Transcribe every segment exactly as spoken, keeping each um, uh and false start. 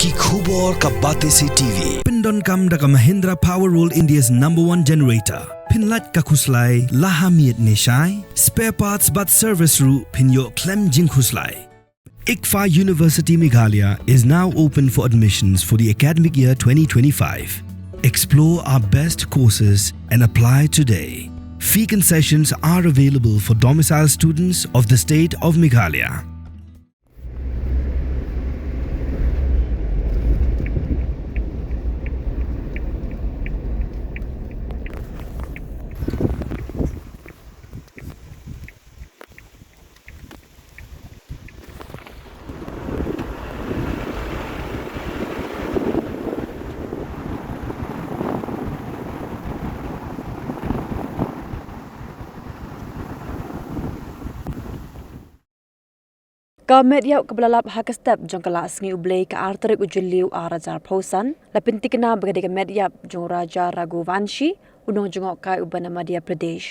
Ki khubor ka Batesi T V pyndonkam da ka Mahindra Power World, India's number one generator. Pynlait ka khuslai la ha miet ne shai. Spare parts bad service ruh phin ïoh khlem jingkhuslai. ICFAI University Meghalaya is now open for admissions for the academic year twenty twenty-five. Explore our best courses and apply today. Fee concessions are available for domicile students of the state of Meghalaya. Ka met ïap kaba la lap ha ka step jong ka Lah Sngi U Blei ka ar tarik u Jylliew ar hajar arphew san la pynthikna ba ka dei ka met ïap jong u Raja Raghuvanshi, u nongjngohkai uba na Madhya Pradesh.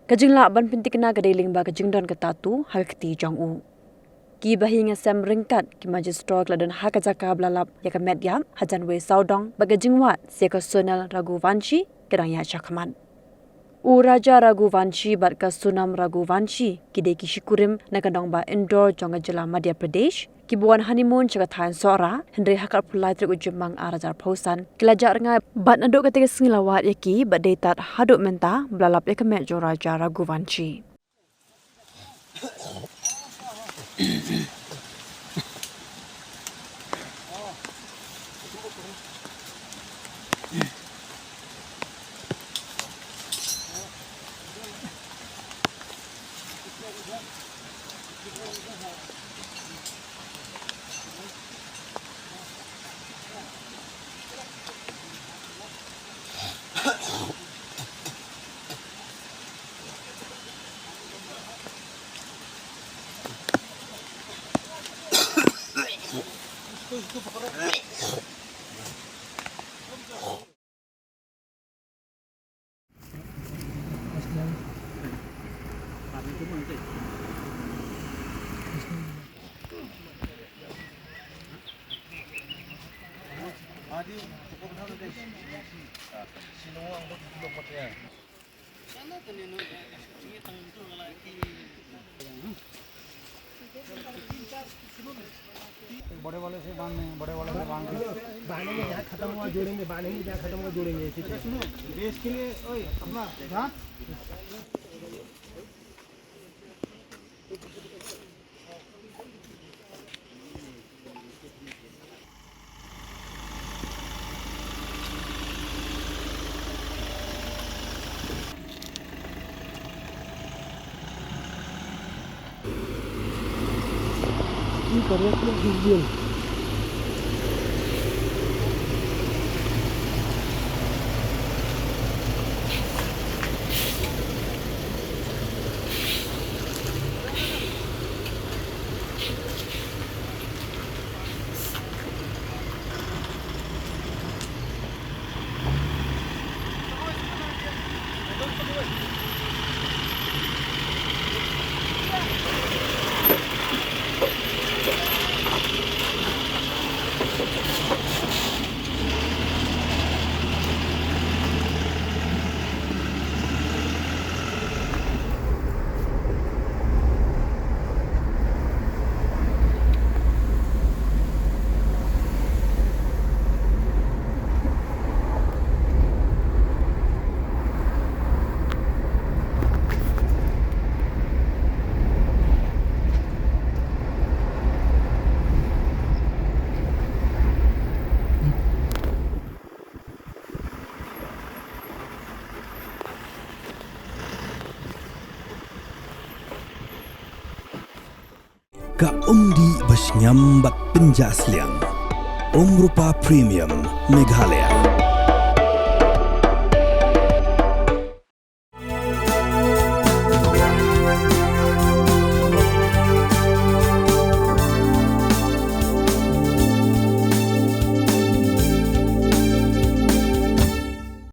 Ka jinglah ban pynthikna ka dei lyngba ka jingdon ka tattoo ha ka kti jong u. Kiba hi ngi sem ryngkat ki magistrate ki la don ha ka jaka ba la lap ïa ka met ïap hajan wei sawdong bad ka jingwad sha ka Sonal Raghuvanshi ka dang ïaid shakhmat. U Raja Raghuvanshi bad ka Sonam Raghuvanshi ki dei ki shikurim na ka nongbah Indore jong ka jylla Madhya Pradesh, kiba wan honeymoon sha ka thaiñ Sohra hynrei ha ka arphew lai tarik u Jymmang ar hajar arphew san ki la jah rngai bad naduh katei ka sngi la wad ïa ki bad dei tad haduh mynta ba la lap ïa ka met jong u Raja Raghuvanshi. बड़े वाले से बांधने, बड़े वाले से बांध के। बांधेंगे, जहाँ खत्म हुआ जोड़ेंगे, बांधेंगे, जहाँ खत्म हुआ जोड़ेंगे, ऐसे चलेगा। देश के लिए, ओए, अपना ध्यान। Ka umdih ba shngiam bad pynjah sliang. Umrupa Premium Meghalaya.